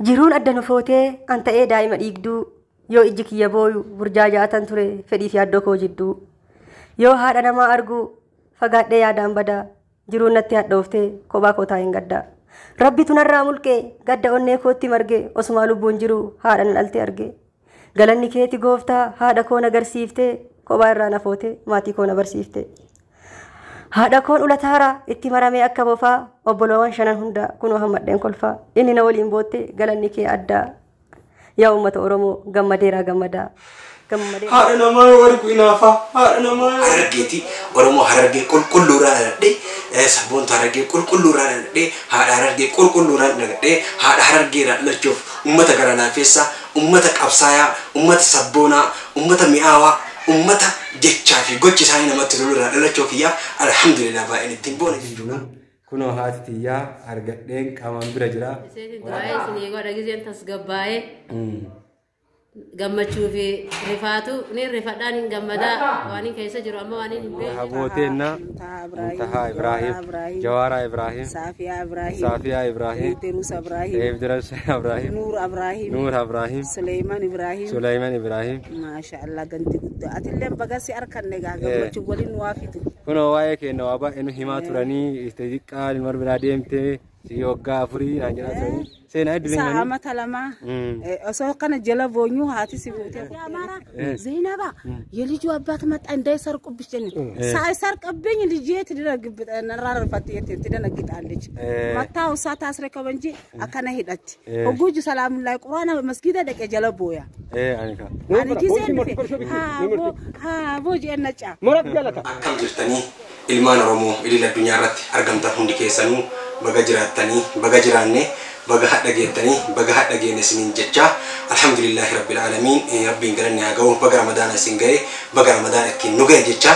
Jiruun adda nu footee an ta'ee daa'ima dhiigduu yoo ijji kiyya booyu burjaajaatan ture fedhii fi yaaddoo koo jidduu. Yoo haadha namaa argu fagaadhee yaadaan badaa jiruun natti hadhooftee kophaa koo taa'een gaddaa. Rabbitu narraa mulqee gadda onnee kootti marge osumaa lubbuun jiru haadha na dhalte arge. Galanni keeti gooftaa haadha koo na garsiiftee kophaa irraa na footee maatii koo na barsiifte. Haadha koon ulataara itti maramee akka bofaa obboloowwan shanan hunda kunoo hammadheen kolfaa inni na waliin bootte galanni kee addaa. Yaa uummata Oromoo gammadeeraa gammadaa. Haadha namaa yoo argu inaafaa haadha namaa yoo Harargeeti Oromoo Harargee qulqulluurraa dhaladhee sabboontu Harargee qulqulluurraa dhaladhee haadha Harargee qulqulluurraa dhaladhee haadha Harargeerraa dhalachuuf uummata gara laafessaa uummata qabsaayaa uummata sabboonaa uummata mi'aawaa uummata jechaa fi gochi isaanii namatti tolurraa dhalachuu kiyyaaf alhamdulillah baay'een ittiin boona jechuudha. Kunoo haati tiyyaa argadheen qaamaan bira jira. Isin du'aa isinii godha giseen tasgabbaa'ee gammachuu fi rifaatu ni rifadhaan hin gammadaa waan hin keessa jiru amma waan hin beekne. Habooteennaa Muntahaa Ibraahim Jawaaraa Ibraahim Saafiyaa Ibraahim Saafiyaa Ibraahim Eebdirus Ibraahim Eebdirus Ibraahim Nuur Ibraahim Nuur Ibraahim Suleyman Ibraahim Suleyman Ibraahim. Maasha Allah ganti guddaa atillee baga si arkanne gaa gammachuu waliin waa fitu. Kunoo waa'ee keenya waa baay'ee nu himaa turanii itti xiqqaa ilma biraa deemtee si waggaa afurii naan jedhaa turanii seenaa hedduu Isaa himanii. amata lama osoo kana jala boonyuu haati si fuutee. አማራ ዘይነባ የልጁ አባት መጣ እንዳይሰርቁብሽ ሳይሰርቅብኝ ልጄ ትደነግጥ ትደነግጣለች። መታው እሷ ታስረከበ እንጂ አከነ ሄደች ወጉጅ ሰላም ላይ ቁርአን መስጊድ ደቀ ጀለ ቦያ Ani kaa. ani ጊዜ ሃቦ ሃቦ ጀነጫ Akkam jirtanii ilmaan Oromoo idil addunyaa irratti argamtan hundi keessanuu baga jiraattanii baga jiraanne baga hadha geettanii baga hadha geenne isiniin jecha alhamdulillahi rabbil aalamiin rabbiin galanni haa ga'u baga ramadaana isin ga'e baga ramadaana ittiin nu ga'e jecha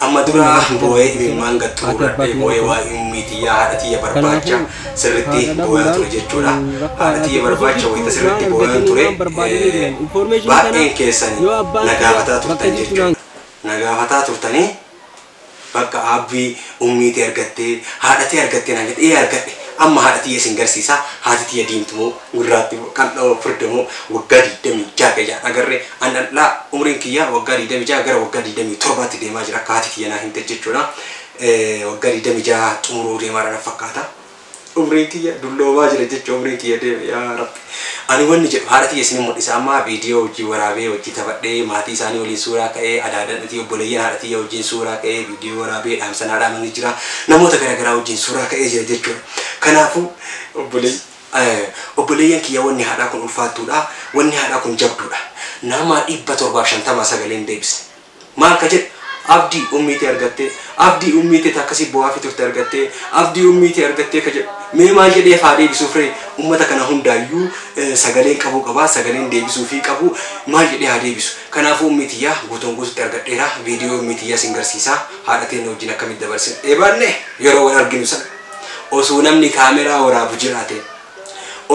amma dura boo'ee imimmaan gaxxuurradhee boo'ee waa'ee ummii tiyyaa haadha tiyya barbaacha sirritti boo'aa ture jechuudha haadha tiyya barbaacha wayita sirritti boo'aan ture baay'een keessan na gaafataa turtan jechuudha na gaafataa turtanii bakka abbii ummiitii argattee haadhatee argattee naan jedhe ee argadhe amma haadha tiyya isin garsiisa haati tiyya diimtu moo gurraatti moo qal'oo furda moo waggaa 26 qeja agarre an dhal'aa umriin kiyya waggaa 26 gara waggaa 27tti deemaa jira akka haati tiyya naa himte jechuudha waggaa 26 xumuruu deemaa jira fakkaata. Umriin kiyya dulloomaa jira jechuudha umriin kiyya deeme yaa rabbi. Ani wanni jedhu haadha tiyya isin mul'isa amma viidiyoo hojii waraabee hojii taphadhee maatii isaanii waliin suuraa ka'ee adaadan tiyya obboleeyyan haadha tiyya wajjin suuraa ka'ee viidiyoo waraabee dhaamsanaa dhaamanii jira namoota garaagaraa wajjin suuraa ka'ee jira jechuudha. Kanaafuu obboleeyyan kiyya wanni haadhaa kun ulfaattuudha wanni haadhaa kun jabduudha nama 759 sagaleen deebisne maal ka jedhu abdii ummiitii argattee abdii ummiitii akkasii bu'aa fi turte argattee abdii ummiitii argattee ka jedhu mee maal jedhee faa deebisuuf ree uummata kana hundaayyuu sagaleen qabuu qabaa sagaleen deebisuu fi qabu maal jedhee haa deebisu kanaafuu ummiitiyyaa guutuun guututti argadheera viidiyoo ummiitiyyaa sin garsiisaa haadha teenya wajjin akkamitti dabarsine eebanne yeroo wal arginu sana osoo namni kaameraa waraabu jiraate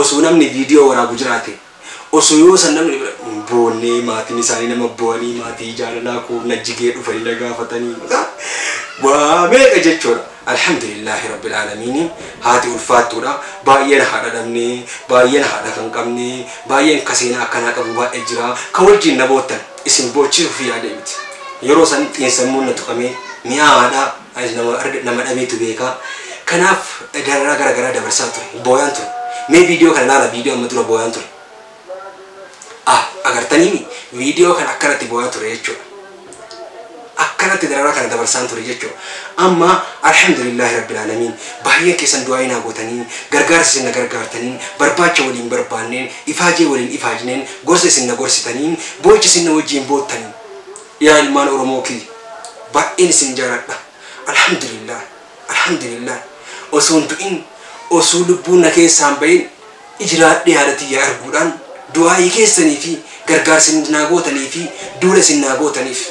osoo namni viidiyoo waraabu jiraate osoo yoo san namni boonnee maatiin isaanii nama bo'anii maatii jaalalaa koo na jigee dhufanii na gaafatanii waa meeqa jechuudha. Alhamdulillahi rabbil aalamiin haati ulfaattuudha baay'een haadha dhabnee baay'een haadha kan qabnee baay'een kaseenaa akkanaa qabu baay'ee jira kan wajjin na boottan isin boochisuuf yaade miti. Yeroo san xiinsammuun na tuqamee mi'a haadhaa nama dhabeetu beekaa kanaaf dararaa garaagaraa dabarsaa ture booyaan ture mee viidiyoo kana ilaala viidiyoo amma dura booyaan ture. Agartanii viidiyoo kana akkanatti boo'aa ture jechuudha. Akkanatti dararaa kana dabarsaan ture jechuudha. Amma alhamdulillahi rabbil aalamiin baay'een keessan du'aa naa gootanii gargaarsa isin na gargaartanii barbaacha waliin barbaanneen ifaajee waliin ifaajneen gorsa isin na gorsitaniin boo'icha isin na wajjin boottanii yaa ilmaan Oromoo kiyya baay'een isin jaaladha. Alhamdulillah alhamdulillah osoo hin du'in osoo lubbuun na keessaan bahin ijiraadhee haadha tiyyaa arguudhaan du'aayii keessanii fi gargaarsa isin naa gootanii fi duula isin naa gootaniif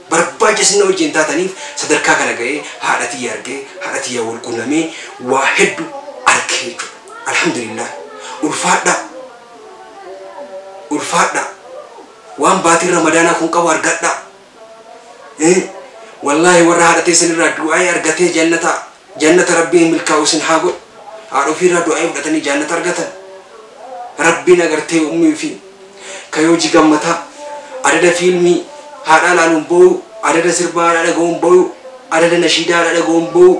barbaacha isin na wajjin taataniif sadarkaa kana ga'ee haadha tiyya argee haadha tiyya wal qunnamee waa hedduu argee jechuudha. Alhamdulillah ulfaadha ulfaadha waan baatiin ramadaanaa kun qabu argadha. Wallaahi warra haadha teessan irraa du'aayii argatee jannata rabbiin milkaa'u isin haa godhu. Haadha ofiirraa du'aayii fudhatanii jannata argatan. Rabbi Rabbiin agartee ummii fi kayoo jigammataa adada fiilmii haadhaa laaluun boo'u adada sirbaa haadhaa dhaga'uun boo'u adada nashiidaa haadhaa dhaga'uun boo'u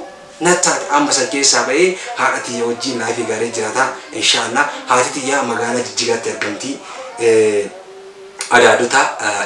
nattaate amma san keessaa ba'ee haadha tiyya wajjin laafii gaarii jiraata inshaallah. Haati tiyya magaalaa Jijjigaatti argamti. Adaadota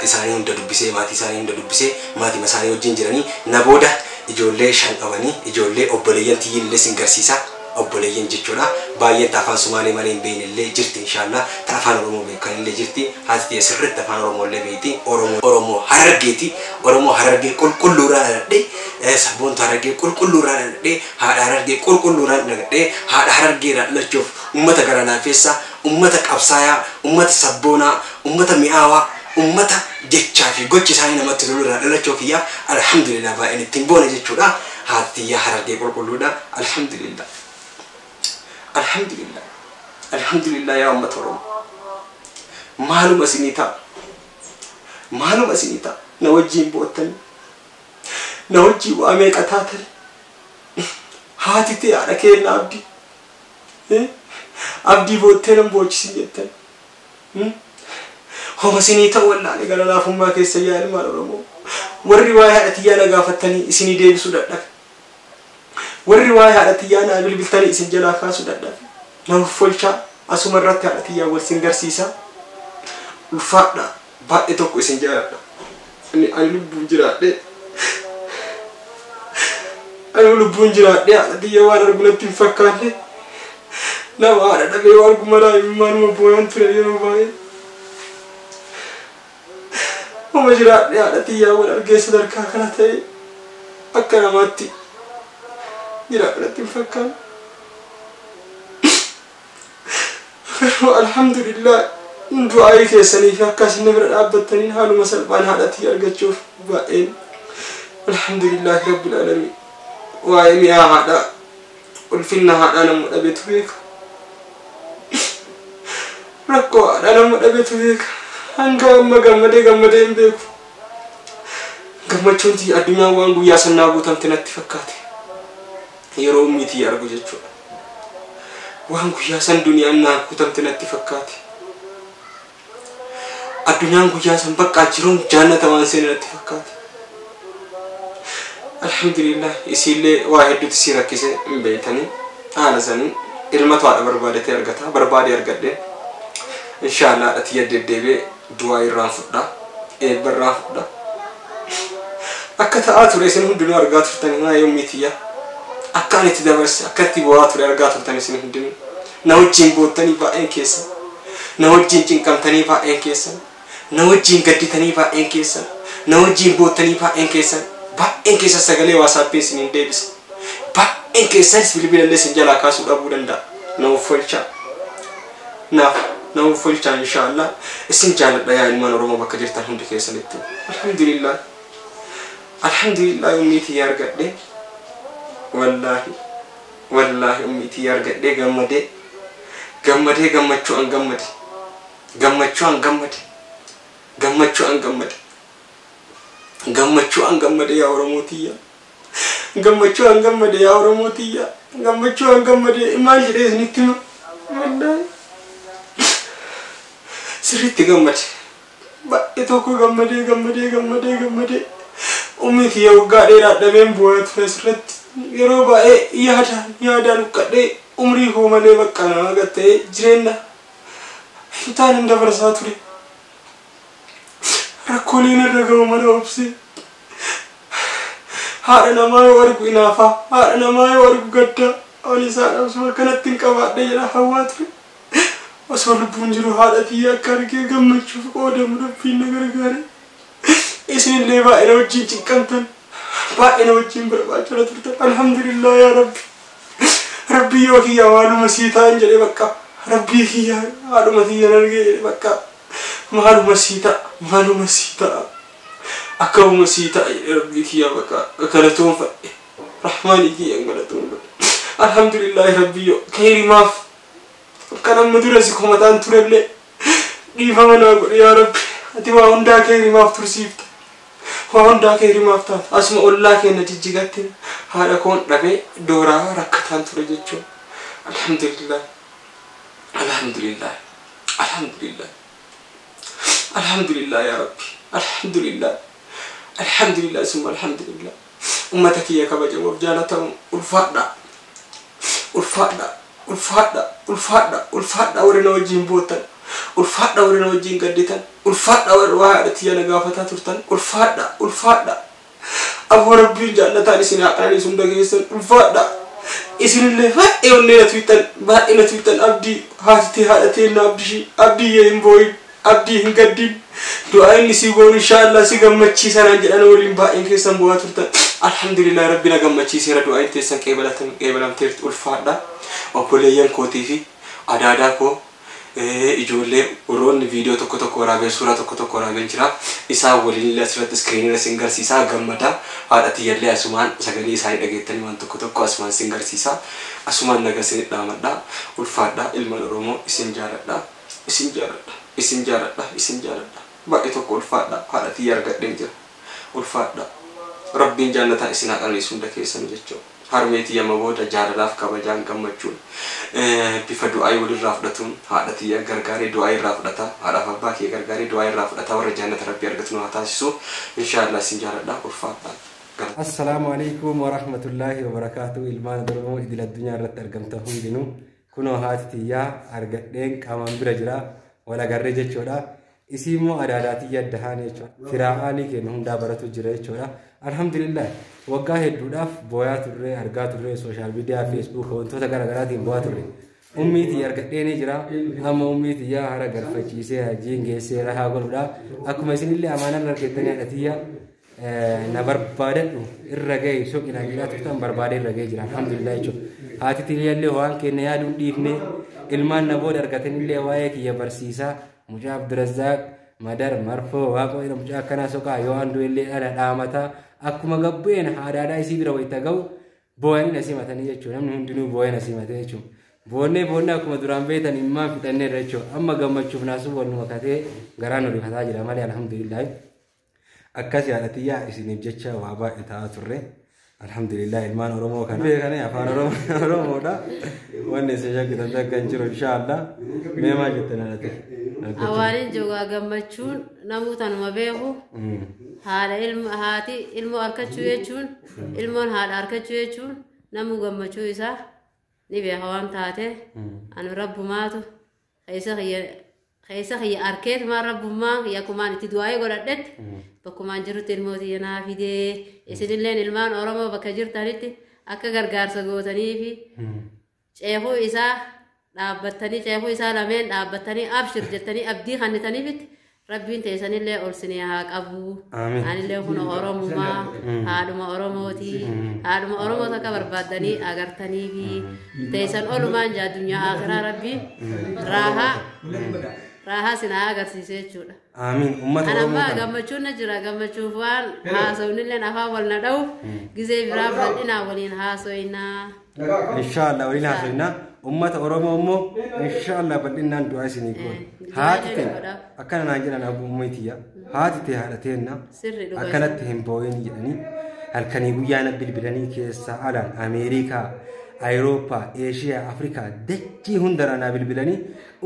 isaanii hunda dubbisee maatii isaanii hunda dubbisee maatii isaanii wajjin jiranii na booda ijoollee 5 qabanii ijoollee obboleeyyan tiyyiin illee sin garsiisa obboleeyyan jechuudha. Baay'een ta afaan Sumaalee malee hin beekne illee jirti inshaallah. Ta afaan Oromoo beekan illee jirti. Haati tiyya sirriitti afaan Oromoo illee beekti. Oromoo Harargeeti. Oromoo Harargee qulqulluurraa dhaladhee sabboonta Harargee qulqulluurraa dhaladhee haadha Harargee qulqulluurraa dhaladhee haadha Harargeerraa dhalachuuf uummata gara laafeessaa uummata qabsaayaa uummata sabboonaa uummata mi'aawaa uummata jechaa fi gochi isaanii namatti tolurraa dhalachuu kiyyaaf alhamdulillah baay'een ittiin boona jechuudha. Haati tiyya Harargee qulqulluudha. Alhamdulillah. Alhamdulillah. Alhamdulillah yaa uummata Oromoo. Maaluma isinii ta'a. Maaluma isinii ta'a. Na wajjin boottanii. Na wajjin waa meeqa taatanii. Haati tee haadha keenna abdii. Abdii boottee nan boochisin jettanii. Homa isinii ta'u wallaalee gara laafummaa keessa yaa ilmaan Oromoo. Warri waa'ee haadha tiyyaa na gaafattanii isinii deebisuu dadhabe. Warri waa'ee haadha tiyyaa na bilbiltanii isin jalaa kaasuu dadhabe. Nama folchaa asuma irratti haadha tiyyaa wal sin garsiisa. Ulfaadha baay'ee tokko isin jaaladha. Ani lubbuun jiraadhe. Ani lubbuun jiraadhe haadha tiyyaa waan argu natti hin fakkaanne. Nama haadha dhabee waan argu maraa imimmaanuma booyaan ture yeroo baay'ee. Homa jiraadhe haadha tiyyaa wal argee sadarkaa kana ta'e akka namaatti jiraadhe natti hin fakkaanne. Alhamdulillah du'aayii keessanii fi akka isin bira dhaabbattaniin haaluma salphaan haadha tiyya argachuuf baay'een alhamdulillah rabbil alamin. Waa'ee mi'aa haadhaa ulfinna haadhaa nama dhabeetu beeka. Rakkoo haadhaa nama dhabeetu beeka. Hanga amma gammadee gammadee hin beeku. Gammachuun tiyya addunyaan waan guyyaa sannaa guutamte natti fakkaate. Yeroo ummii tiyya argu jechuudha. Waan guyyaa san duniyaan naa guutamte natti fakkaate. Addunyaan guyyaa san bakka jiruun jaannata waan seene natti fakkaate. Alhamdulillah isiillee waa hedduutu si rakkise hin beektanii haala sanii ilmatu haadha barbaadatee argata barbaadee argadhe. Inshaallah haadha tiyya deddeebi'ee du'aa irraan fudhaa eebba irraan fudhaa. Akka ta'aa ture isin hundinuu argaa turtanii maa yommii tiyya akka ani itti dabarse akka itti bu'aa ture argaa turtan isin hundinuu. Na wajjin boottanii baay'een keessan, na wajjin cinqamtanii baay'een keessan, na wajjin gadditanii baay'een keessan, na wajjin boottanii baay'een keessan, baay'een keessan sagalee waasaappii isin hin deebisa. Baay'een keessanis bilbila illee isin jalaa kaasuu dhabuu danda'a. Na uffolchaa. Naaf na uffolchaa inshaallah. Isin jaaladha yaa ilmaan Oromoo bakka jirtan hundi keessanitti. Alhamdulillah. Alhamdulillah ummii tiyya argadhe. Wallaahi. Wallaahi ummii tiyya argadhee gammadee. Gammadee gammachuu an gammade. Gammachuu an gammade. Gammachuu an gammade. Gammachuu an gammade yaa Oromoo tiyya. Gammachuu an gammade yaa Oromoo tiyya. Gammachuu an gammade maal jedhee isinitti hima? Wallaahi. Sirriitti gammade. Baay'ee tokko gammadee gammadee gammadee gammadee. Ummii tiyya waggaa dheeraa dhabeen bu'aa ture sirriitti. Yeroo baay'ee yaadaan huqqadhee umrii koo malee bakka nama gatta'ee jireenya hin taane dabarsaa ture. Rakkooleen irra ga'u mana obsee. Haadha namaa yoo argu inaafaa, haadha namaa yoo argu gaddaa, ani isaan dhabsuma kanatti hin qabaadhe jedha hawwaa ture. Osoo lubbuun jiru haadha tiyya akka argee gammachuuf qoodamu Rabbiin na gargaare. Isinillee baay'ee na wajjin cinqamtan, baay'ee na wajjin barbaachaa turtan. Alhamdulillah yaa Rabbi. Rabbii yoo kiyya maaluma sii ta'an jedhee bakka. Rabbii kiyya haadhuma tiyya argee jedhee bakka. Maaluma sii ta'a, maaluma sii ta'a. Akkuma sii ta'a jedhee Rabbii kiyya bakka galatoonfadhe. Rahmaanii kiyya galatoonfadhe. Alhamdulillah Rabbii yoo keerimaaf kan amma dura si komataan turellee dhiifama naa godhe yaa Rabbi. Ati waa hundaa keerimaaf tursiifta. Waa hundaa keerimaaf taata. Asuma ollaa keenya Jijjigatti haadha koon dhabee dooraa rakkataan ture jechuudha. Alhamdulillah. Alhamdulillah. Alhamdulillah. Alhamdulillah yaa Rabbi. Alhamdulillah. Alhamdulillah summa alhamdulillah. Ummata kiyya kabajamuuf jaalatamu ulfaadha. Ulfaadha. Ulfaadha. Ulfaadha. Ulfaadha warri na wajjin boottan. Ulfaadha warri na wajjin gadditan. Ulfaadha warri waa haadha tiyya na gaafataa turtan. Ulfaadha. Ulfaadha. Aboo Rabbiin jaallataan isin haa qananiisu hunda keessan. Ulfaadha. Isinillee baay'ee onnee na tuqxan. Baay'ee na tuqxan abdii haati tee haadha teenna abdii abdiyyee hin boo'in. Abdii hin gaddin. Du'aa inni sii goonu inshaallah si gammachiisa naan jedhan waliin baay'een keessan bu'aa turtan. Alhamdulillah Rabbi na gammachiiseera du'aa teessan qeebalamteerti ulfaadha. Obboleeyyan kootii fi adaadaa koo ijoollee warroonni viidiyoo tokko tokko waraabeen suuraa tokko tokko waraabeen jira. Isaan waliin illee asirratti iskiriinirra sin garsiisaa gammada. Haadha tiyyallee asumaan sagalee isaanii dhageettanii waan tokko tokko asumaan sin garsiisaa. Asumaan naga isin dhaamadha. Ulfaadha ilmaan Oromoo isin jaaladha. Isin jaaladha. Isin jaaladha. Isin jaaladha. Baay'ee tokko ulfaadha. Haadha tiyya argadheen jira. Ulfaadha. Rabbiin jaallataa isin haa qananiisu hunda keessan jechuudha. Harmee tiyya amma booda jaalalaaf kabajaan gammachuun bifa du'aa walirraa fudhatuun haadha tiyya gargaaree du'aa irraa fudhata. Haadhaaf abbaa kee gargaaree du'aa irraa fudhata. Warra jannata Rabbii argatu nu haa taasisu. Inshaallah isin jaaladha. Ulfaadha. Assalaamu alaikum warahmatullaahi wabarakaatu. Ilmaan Oromoo idil addunyaa irratti argamtan hundinuu kunoo haati tiyyaa argadheen qaamaan bira jira. Wal agarree jechuudha. Isii immoo adaadaa tiyya addahaan jechuudha. Firaa'aalii keenya hundaa baratu jira jechuudha. Alhamdulillah waggaa hedduudhaaf booyaa turre, argaa turre, sooshaal miidiyaa, feesbuuk wantoota garaagaraatiin boo'aa turre. Ummii tiyya argadhee ni jira. Amma ummii tiyyaa hara galfachiisee hojiin geessee rahaa godhudha. Akkuma isinillee amaanaan argattanii haadha tiyya na barbaadadhu irra ga'e soqinaa jedhaa turtan barbaadee irra ga'ee jira. Alhamdulillah jechuudha. Haati tiyyaallee waan keenya yaaduun dhiifne ilmaan na booda argatanillee waa'ee kiyya barsiisaa mucaa Abdirazaaq Madar Marfoo Waaqoo jedhamu mucaa akkanaa soqaa yoo handuu illee dhala dhaamataa akkuma gabbu'een haadhaadhaa isii bira wayita ga'u boo'anii na simatanii jechuudha. Namni hundinuu boo'ee na simatee jechuudha. Boonnee boonnee akkuma duraan beektan immaan fixanneerra jechuudha. Amma gammachuuf naasuu wal nu makatee garaa nu rifataa jira malee alhamdulillah. Akkas haadha tiyyaa isiniif jecha waa baay'ee ta'aa turre. Alhamdulillah ilmaan Oromoo kana beekanii afaan Oromoodha. Wanni isin shakkitan takka hin jiru inshaallah. Mee maal jettan haadha tiyya? Awaaniin jogaa gammachuun namuu tanuma beeku. Haadha ilma haati ilmoo harkachuu jechuun ilmoon haadha harkachuu jechuun namuu gammachuu isaa ni beeka waan taate ani rabbumaatu keessa kiyya arkeetumaan rabbummaa kiyya akkumaan itti du'aa'ee godhadhetti bakkumaan jirutti ilmoo tiyya naa fidee isinilleen ilmaan Oromoo bakka jirtanitti akka gargaarsa gootanii fi ceekuu isaa dhaabbattanii ceekuu isaa lameen dhaabbattanii abshir jettanii abdii kennitaniifitti Rabbiin teessanillee ol sinii haa qabu. Anillee kun Oromumaa haadhuma Oromooti. Haadhuma Oromoo takka barbaaddanii agartanii fi teessan olumaan jaa addunyaa akhiraa Rabbiin raahaa raahaa sin haa agarsiise jechuudha. Amiin. Uummata Ana Oromoo ammaa kana. gammachuun na jira gammachuuf waan haasofnillee afaan wal na dha'u gizee biraa bal'inaa waliin haasoinaa. Inshaallah waliin haasofna. Uummata Oromoo immoo inshaallah bal'inaan du'aa isinii godha. Haati ta'e akkana naan jedhan ummii tiyya. Haati ta'e haadha teenna Sirri dhugaa. akkanatti hin boo'in jedhanii halkanii guyyaa na bilbilanii keessaa alaan Ameerikaa, Awurooppaa, Eeshiyaa, Afrikaa dachii hundarraa naa bilbilanii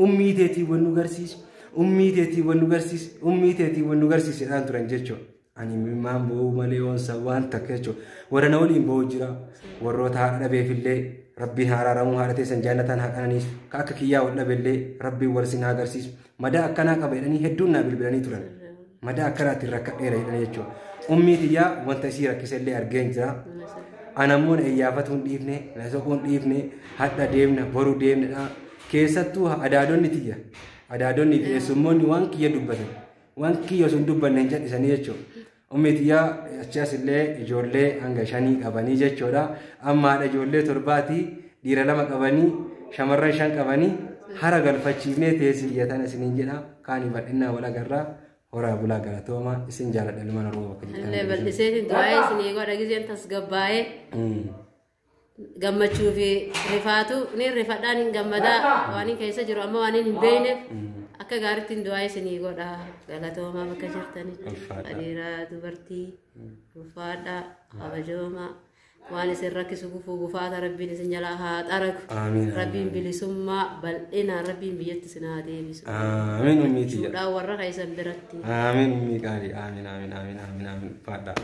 ummii teetii wan nu garsiisu, ummii teetii wan nu garsiisu, ummii teetii wan nu garsiisu jedhaan turan jechuudha. Ani imimmaan boo'uu malee oonsa waan takka jechuudha. Warra na waliin boo'u jira. Warroota haadha dhabeefillee Rabbiin haa araaramuu haadha teessan jaallataan haa qananiisu. Ka akka kiyyaa wal dhabeellee Rabbiin wal sin haa agarsiisu. Madaa akkanaa qaba jedhanii hedduun naa bilbilanii turan. Madaa akkanaatiin rakkadheera jedhanii jechuudha. Ummii tiyyaa wanta isii rakkise illee argeen jira. Ana immoo na iyyaafatuu hin dhiifne, na soquu hin dhiifne, hadha deemna, boru deemna. Keessattuu adaadonni tiyya, adaadonni fi eessummoonni waan kiyya dubbatan, waan kiyya osoo hin dubbanne hin callisanii jechuudha. Ummii tiyyaa achi as illee ijoollee hanga 5 qabanii jechuudha. Amma haadha ijoollee 7 dhiira 2 qabanii, shamarran 5 qabanii hara galfachiifnee teessi biyya tana isiniin jedha. Kaanii bal'innaa wal agarraa. Horaa bulaa galatooma isin jaaladha ilmaan Oromoo bakka jirtan. Illee bal'iseetiin du'aa isinii godha gizeen tasgabbaa'ee gammachuu fi rifaatu ni rifadhaan hin gammadaa waan hin keessa jiru amma waan hin beekneef akka gaariitti du'aa isinii godha galatooma bakka jirtanitti. Ulfaadha. Dhiiraa dubartii ulfaadha kabajooma Waan isin rakkisu gufuu gufaata Rabbiin isin jalaa haa xaragu. Amiin. Rabbiin bilisummaa bal'inaan Rabbiin biyyatti isin haa deebisu. Amiin ummii tiyya. Fuudhaan warra keessan biratti. Amiin ummii qaalii. Amiin amiin amiin amiin amiin. Fadhaa.